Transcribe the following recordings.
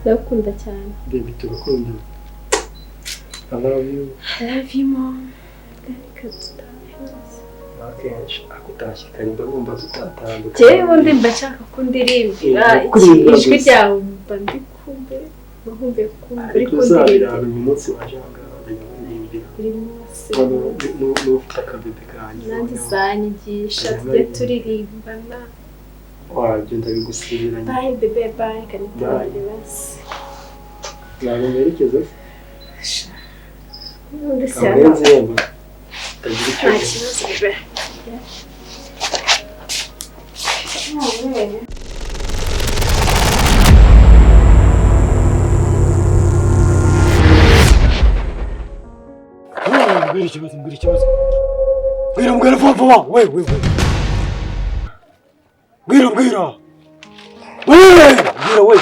Ndagukunda cyane. Baby, turakundana. I love you. I love you mom. Reka dutahe. Akenshi akutashye kare mba numva tutatandukanye. Njyewe ubundi mba nshaka ko undirimbira Kuririmba ijwi gusa. ryawe, mba ndikumve, mba nkumbuye kumva uri Ariko kundirimbira. uzabiraba uyu munsi waje aha ngaha ndajya nkuririmbira. Buri munsi. N'ufite akabebe kanjye. Nanjye uzanyigisha tujye turirimbana. Wabyo ndabigusezeranya. Bye bebe, bye kanitahire basi. Ntabwo mperekeza se? Ubundi se Kamurenzi yemba. Utagira icyo nta uvuga. kibazo bebe. Mbwira ikibazo, mbwira ikibazo. Mbwira, mbwira vuba vuba. We, we, we. Mbwira, mbwira. We, mbwira we.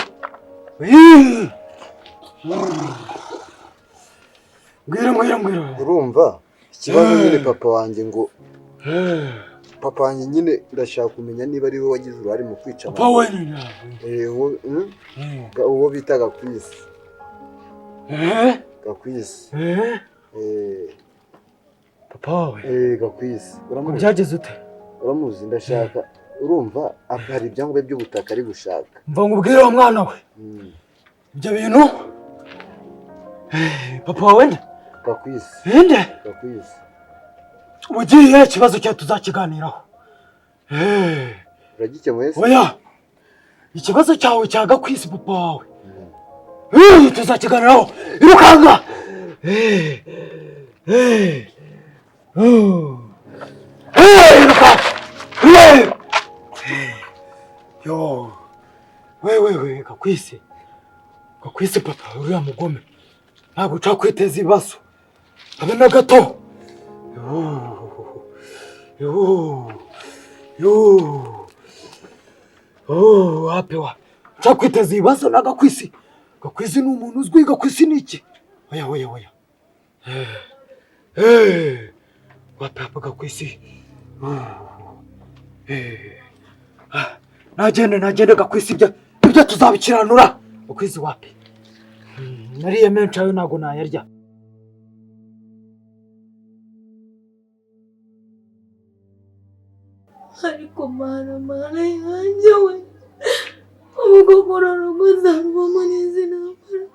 We. Mbwira, mbwira, mbwira. Urumva ikibazo nyine papa wanjye ngo papa wanjye nyine ndashaka kumenya niba ari we wagize uruhare mu kwica Papa we ni uwo bita Gakwisi. Eh? Gakwisi. Eh? Papa we. Gakwisi. Uramuzi? Byageze ute? Uramuzi ndashaka. Urumva hari ibyangombwa by'ubutaka ari gushaka. Mva ngubwire wa mwana we. Ibyo bintu papa wawe nde? Gakwisi. Nde? Gakwisi. Ugiye ikibazo cyawe tuzakiganiraho. Uragikemuye se? Oya. Ikibazo cyawe cya Gakwisi papa wawe. Tuzakiganiraho. Irukanga. Iruka. Yo. We we we Gakwisi. Gakwisi papa uriya mugome. Ntabwo uca kwiteza ibibazo. Habe na gato. Yo. Yo. Oh, apewa. Uca kwiteza ibibazo na Gakwisi. Gakwisi ni umuntu uzwi, Gakwisi ni iki? Oya oya oya. Wapi hapa Gakwisi. Nagende nagende Gakwisi ibyo tuzabikiranura. Gakwisi wapi? Nariye menshi ayo ntago nayarya. Ariko mana mana yanjye we, ubwo rugo nzarubamo n'izi ntambara.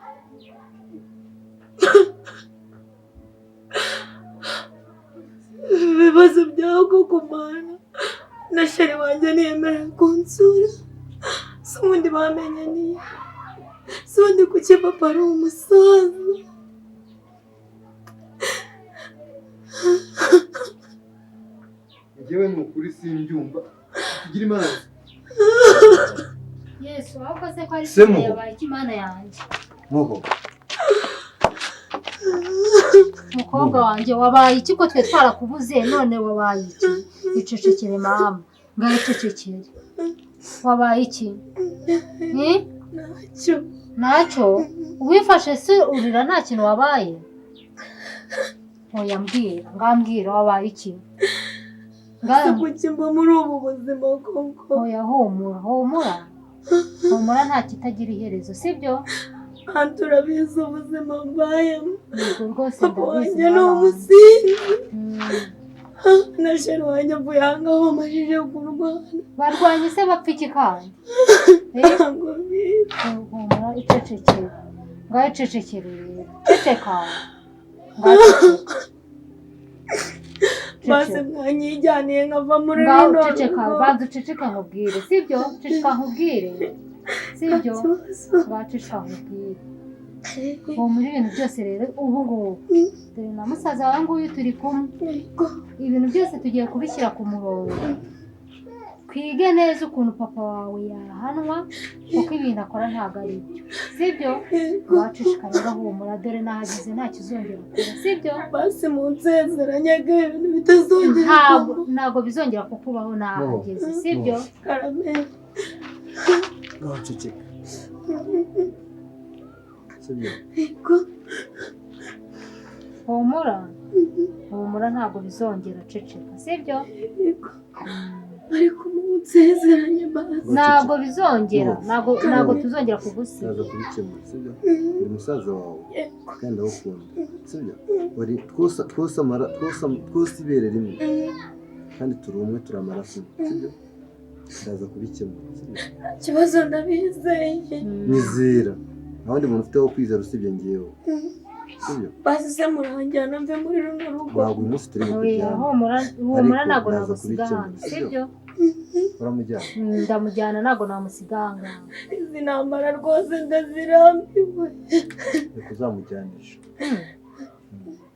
Ibibazo byawe koko mana, na sheri wanjye ntiyemera kunsura. Si ubundi bamenye niyo, si ubundi kuki papa ari umusaza. Njyewe ni ukuri simbyumva. Tugira Imana. Yesu wakoze ko ari yabaye Imana yanjye. Muho. Mukobwa wanjye wabaye iki ko twe twarakubuze none wabaye iki? Icecekere mama. Ngaho icecekere. Wabaye iki? Ni? Ntacyo. Ntacyo? Uwifashe se urira nta kintu wabaye? Oya mbwira, ngambwira wabaye iki? Kuki mba muri ubu buzima koko? Oya humura, humura. Humura nta kitagira iherezo, sibyo? Anti urabizi ubuzima mbayemo. Rwose papa wanjye ni umusinzi. Na sheri wanjye avuye aha ngaho bamajije kurwana. Barwanye se bapfa iki kandi? Ntabwo mbizi. Humura icecekere. Ngaho icecekere rero. Ceceka. Ngaho ceceka. Basi mwanyijyaniye nkava muri runo rugo. Ceceka, banza uceceke nkubwire, sibyo? Ceceka nkubwire. Sibyo? Ngaho ceceka nkubwire. Humura ibintu byose rero ubu ngubu. Dore na musaza wawe nguyu turi kumwe. Ibintu byose tugiye kubishyira ku murongo. Twige neza ukuntu papa wawe yahanwa kuko ibintu akora ntabwo ari byo. Sibyo? Wacishika rero humura dore nahageze nta kizongera kuba. Sibyo? Basi munsezeranye ko ibintu bitazongera kubaho. Ntabwo bizongera kukubaho nahageze. Sibyo? Karame. Ceceka. Sibyo? Humura. Humura ntabwo bizongera, ceceka. Sibyo? Ariko munsezeranye basi. Ntabwo bizongera, ntabwo tuzongera kugusiga. Ndaza kubikemura, sibyo? Ndi musaza wawe kandi ndagukunda, sibyo? Wari twose ibere rimwe kandi turi umwe, turi amaraso, sibyo? Ndaza kubikemura, sibyo? Nta kibazo, ndabizeye. Nyizera, nta wundi muntu ufite wo kwizera usibye njyewe, sibyo? Basi se muranjyana mve muri runo rugo. Ntabwo uyu munsi turi bukujyane. Humura humura, ntabwo nagusiga hano, sibyo? Uramujyana? Ndamujyana, ntabwo namusiga aha ngaha. Izi ntambara rwose ndazirambiwe. Reka uzamujyanisha.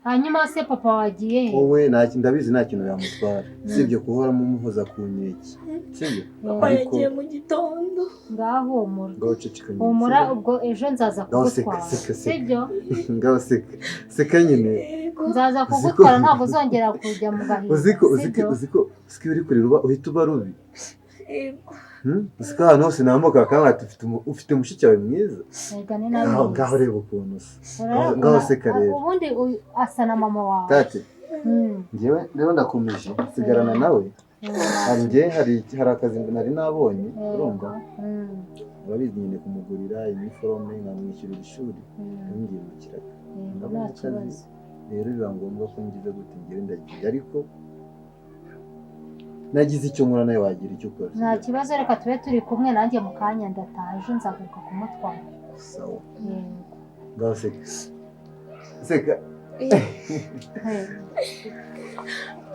Hanyuma se papa wagiye he? Wowe ndabizi nta kintu yamutwara usibye guhora mumuhoza ku nkeke, sibyo? Papa yagiye mu gitondo. Ngaho humura. Ngaho ceceka nyine. Humura, ubwo ejo nzaza Ngaho seka, kugutwara, seka, seka. sibyo? Ngaho seka seka nyine. Nzaza kugutwara, ntabwo uzongera kujya mu gahinda, Uziko uziko sibyo? uziko uziko iyo uri kurira uba uhita uba rubi. Yego. Uziko ahantu hose nambuka bakambwira ati ufite mushiki wawe mwiza. Erega ni nawe Ngaho mwiza. ngaho reba ukuntu usa. Urabona- Ngaho seka rero. Ubundi asa na mama wawe. Tate, njyewe rero ndakomeje nsigarana nawe. Hari njye hari akazi nari nabonye, urumva? Urabizi nyine kumugurira iniforome nkamwishyurira ishuri, ngiye mu kiraka. Ndabona Nta akazi. kibazo. Rero biba ngombwa ko ngize gute, njyewe ndagiye, ariko nagize icyo nkora nawe wagira icyo ukora. Nta kibazo, reka tube turi kumwe nanjye mu kanya ndataha, ejo nzagaruka kumutwara. Sawa. Yego. Ngaho seka seka.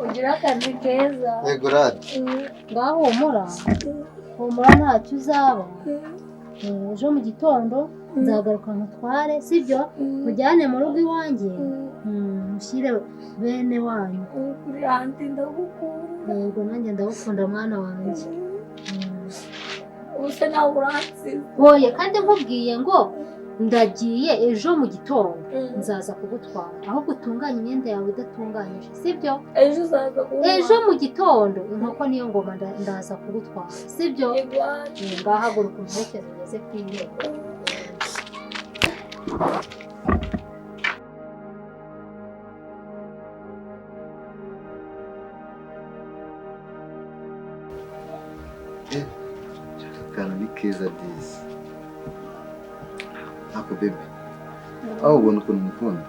Ugira akazi keza. Yego radi. Ngaho humura humura, ntacyo uzaba. Ejo mu gitondo nzagaruka nkutware, sibyo? Mujyane mu rugo iwanjye, mushyire bene wanyu. Kuri hanze ndagukunda. Yego, nanjye ndagukunda mwana wanjye. Ubu se nawe uransize. Oya, kandi nkubwiye ngo ndagiye ejo mu gitondo nzaza kugutwara, ahubwo utunganye imyenda yawe idatunganyije, sibyo? Ejo uzaza kuntwara. Ejo mu gitondo inkoko niyo ngoma, ndaza kugutwara, sibyo? Yego aunty. Ngaho haguruka umuherekeze ugeze ku irembo. Akantu ni keza disi. Ako bebe, aho ubona ukuntu mukunda.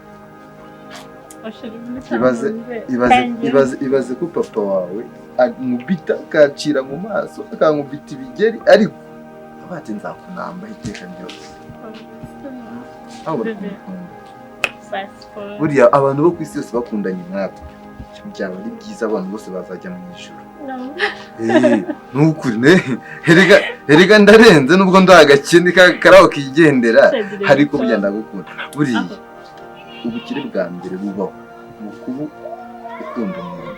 Ibaze ibaze ibaze ibaze ko papa wawe ankubita akacira mu maso, akankubita ibigeri, ariko abati nzakunamba iteka ryose. Aho ubona ukuntu mukunda. Buriya abantu bo ku isi yose bakundanye nkatwe byaba ari byiza, abantu bose bazajya mu ijuru. Nukuri ne erega ndarenze nubwo ndagakene karaho kigendera, ariko burya ndagukunda. Buriya ubukire bwa mbere bubaho ni ukuba ukunda umuntu.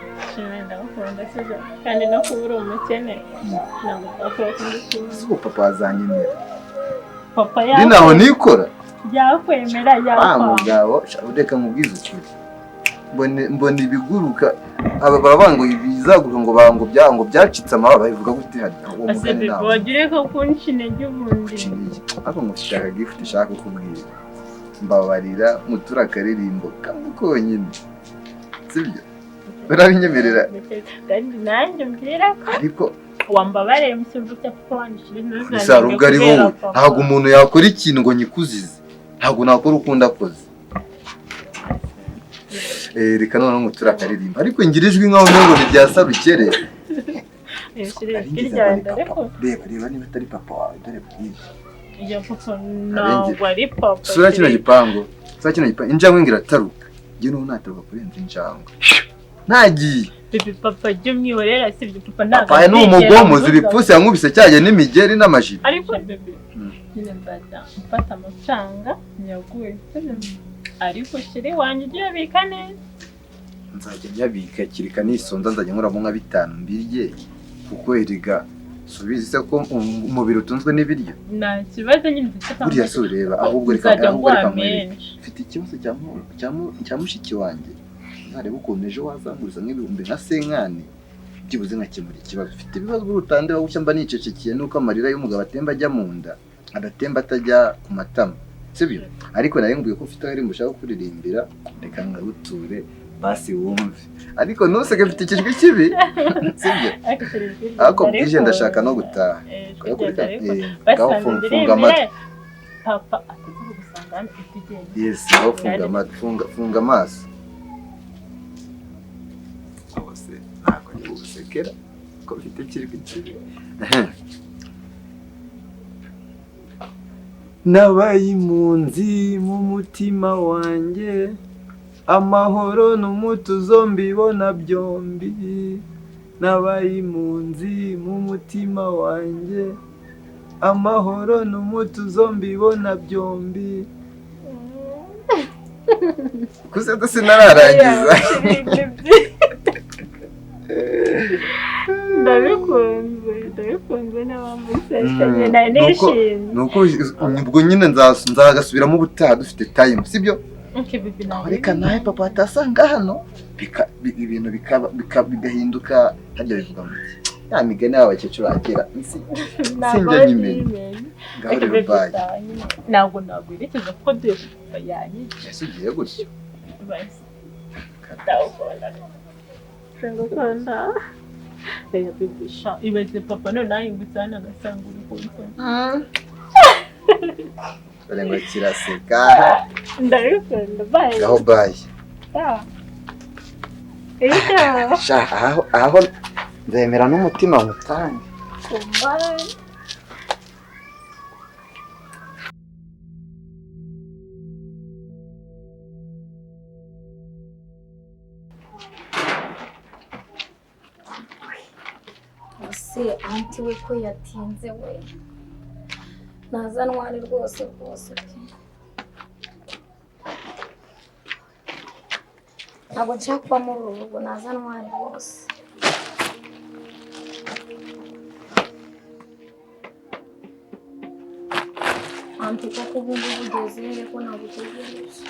Kandi no kuba uri umukene ntabwo twakora kumukunda. Si uwo papa wazanyemera. Papa Ndi naho nikora. Yakwemera yakwanga. Mugabo reka nkubwize ukuri. Mbona ibiguruka aba baba ngo ibizaguruka ngo bango byango byacitse amababa, bivuga gute hari uwo mugani nawe. Wagire ko kunca intege ubundi. Ariko ngo ushaka gift ushaka kukubwira. Mbabarira mutura akaririmbo kamwe konyine, sibyo? Urabinyemerera? Kandi nanjye mbwira ko ariko wambabariye mu cyumba cya papa wanjye. Gusa ubwo ari wowe, ntabwo umuntu yakora ikintu ngo nyikuzize, ntabwo nakora ukundi akoze. Reka noneho mutura akaririmbo, ariko ngira ijwi nkaho ngo ni rya Sarukere. Reba reba niba atari papa wawe, dore bwije. Sura kino gipangu, sura kino gipangu, injangwe ngo irataruka. Njye n'ubu nataruka kurenza injangwe. Nagiye. Bebe papa jya umwihorera, sibyo? Papa ntabwo Papa ni umugomo, uzi ibipfunsi yankubise cyagiye n'imigeri n'amajipo. Ariko bebe nyine nzajya mfata amafaranga nyaguhe, ariko shiri wanjye ujye uyabika neza. Nzajya nyabika kirika nisonza, nzajya nkuramo nka 5 mbirye, kuko erega subizi se ko umubiri utunzwe n'ibiryo. Nta kibazo nyine mfite. Buriya si ureba, ahubwo reka nkwereke. Mfite ikibazo cya mushiki wanjye. Nzareba ukuntu ejo wazanguriza nk'ibihumbi nka 50, byibuze nkakemura ikibazo. Mfite ibibazo by'urutande gushya mba nicecekeye, nuko amarira y'umugabo atemba ajya mu nda, adatemba atajya ku matama, sibyo? Ariko nari nguye ko ufite akaririmbo ushaka kuririmbira, reka nkaguture Basi wumve, ariko ntuseke, mfite ikijwi kibi, sibyo? Ariko bwije ndashaka no gutaha. Ngaho funga amatwi. Papa ataza kugusanga hano utugenda. Yes, ngaho funga amatwi, funga amaso. Aho se ntabwo ndi bugusekera ko mfite ikijwi kibi. Nabaye impunzi mu mutima wanjye, amahoro n'umutuzo mbibona byombi. Nabaye impunzi mu mutima wanjye, amahoro n'umutuzo mbibona byombi. Kuze sinararangiza. Ndabikunze n'abamuseshenye nari nishimye. Nuko ubwo nyine nzagasubiramo ubutaha dufite time, sibyo? Reka nawe papa atasanga hano ibintu bigahinduka. Harya bivuga ngo ya migani y'abakecuru akera sinjya nyimenya. Ngaho rero bye. Ntabwo nagwerekeza kuko dore yanyica. Ese ugiye gutyo? Ndagukunda. Reka bibi sha, ibaze papa none ahingutse hano agasanga uri kunsoma. Dore ngo kiraseka. Ndabikunda, bye. Ngaho bye. Sha, aho nzemera n'umutima nkutange. Bye. Se anti we ko yatinze we, ntazanware rwose rwose pe. Ntabwo nshaka kuba muri uru rugo, ntazanware rwose. Anti koko ubu ngubu ugeze he ko nagutegereje?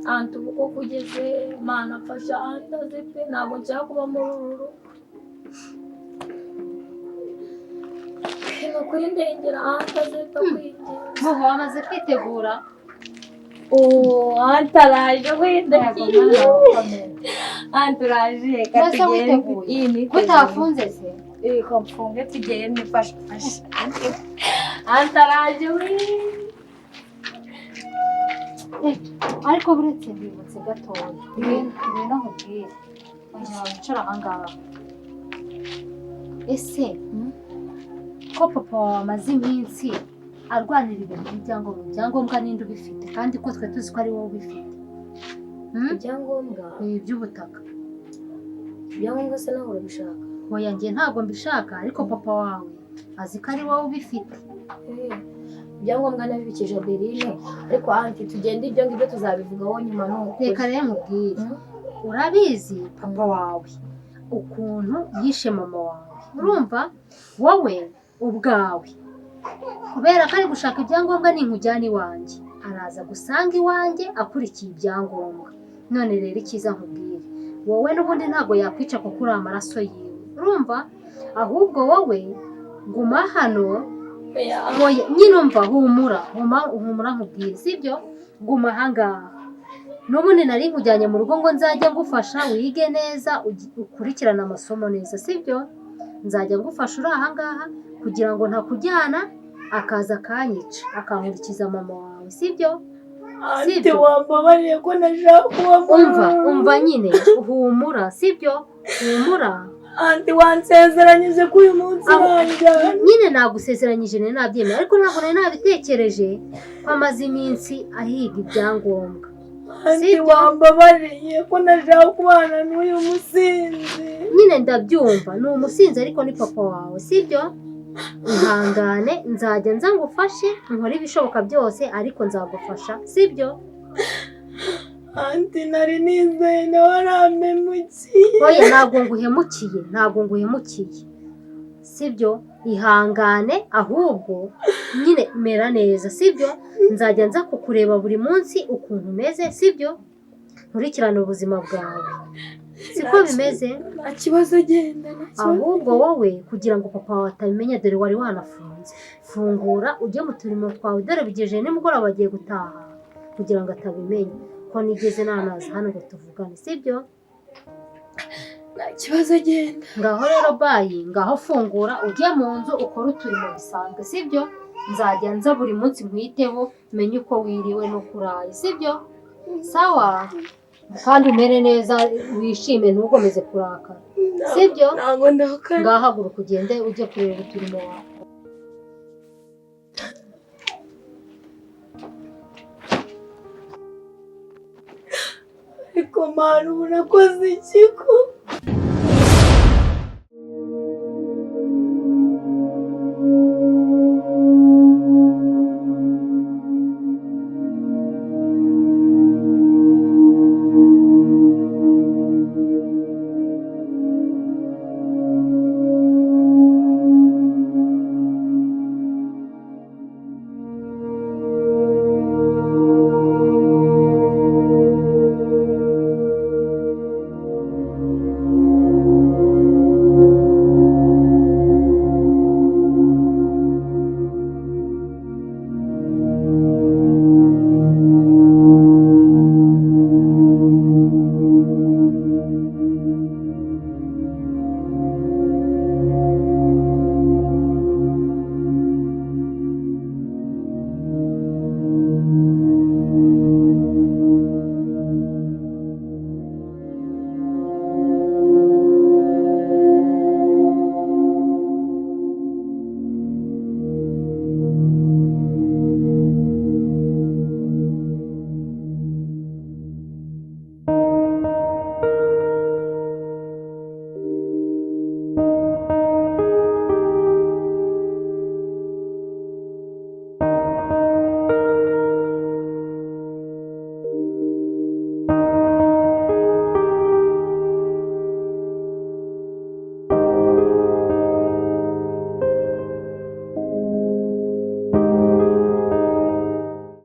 Anti ubu koko ugeze? Mana mfasha anti aze pe, ntabwo nshaka kuba muri uru rugo. Ni ukuri ndengera anti aze ndakwinginze. Muhu wamaze kwitegura? Oh, anti araje we, ndagiye. Anti uraje, reka tugende. Ko utafunze se? Reka mfunge tugende, mfasha mfasha. Anti araje we. Ariko buretse mbibutse gatoya, ngwino nkubwire, ongera wicara aha ngaha. Ese ko papa wawe amaze iminsi arwanira ibintu by'ibyangombwa, ibyangombwa ninde ubifite kandi ko twe tuzi ko ari wowe ubifite? Ibyangombwa by'ubutaka. Ibyangombwa se nawe urabishaka? Oya njye ntabwo mbishaka, ariko papa wawe azi ko ari wowe ubifite. Ibyangombwa nabibikije Adeline, ariko anti tugende ibyo ngibyo tuzabivugaho nyuma. Nuko reka rero nkubwire, urabizi papa wawe ukuntu yishe mama wawe, urumva wowe ubwawe kubera ko ari gushaka ibyangombwa ninkujyana iwanjye araza gusanga iwanjye akurikiye ibyangombwa. None rero icyiza nkubwire, wowe n'ubundi ntabwo yakwica kuko uri amaraso yiwe, urumva? Ahubwo wowe guma hano. Nyine umva, humura humura nkubwire, sibyo? Guma ahangaha. N'ubundi nari nkujyanye mu rugo ngo nzajya ngufasha wige neza, ukurikirane amasomo neza, sibyo? Nzajya ngufasha uri ahangaha kugira ngo ntakujyana akaza akanyica akankurikiza mama wawe, sibyo? Anti wambabariye ko nashaka kuba muri Umva, umva nyine, humura, sibyo? Humura. Anti wansezeranyije ko uyu munsi wanjyana. Nyine nagusezeranyije nari nabyemeye, ariko ntabwo nari nabitekereje ko amaze iminsi ahiga ibyangombwa. Anti wambabariye ko nashaka kubana n'uyu musinzi. Nyine ndabyumva, ni umusinzi ariko ni papa wawe, sibyo? Ihangane, nzajya nza ngufashe, nkore ibishoboka byose ariko nzagufasha, sibyo? Anti nari nizeye nawe arampemukiye. Oya ntabwo nguhemukiye, ntabwo nguhemukiye, sibyo? Ihangane, ahubwo nyine mera neza, sibyo? Nzajya nza kukureba buri munsi ukuntu umeze, sibyo? Nkurikirane ubuzima bwawe, siko bimeze? Nta kibazo, genda. Ahubwo wowe kugira ngo papa wawe atabimenya, dore wari wanafunze, fungura ujye mu turimo twawe, dore bigejeje nimugoroba bagiye gutaha. Kugira ngo atabimenya ko nigeze nanaza hano ngo tuvugane, sibyo? Nta kibazo, genda. Ngaho rero bye. Ngaho fungura ujye mu nzu ukore uturimo bisanzwe, sibyo? Nzajya nza buri munsi nkwiteho, menye uko wiriwe n'uko uraye, sibyo? Sawa, kandi umere neza, wishime, ntukomeze kurakara, sibyo? Ntabwo ndakara. Ngaho haguruka ugende ujye kureba uturimo wawe. Ariko Mana, ubu nakoze iki koko?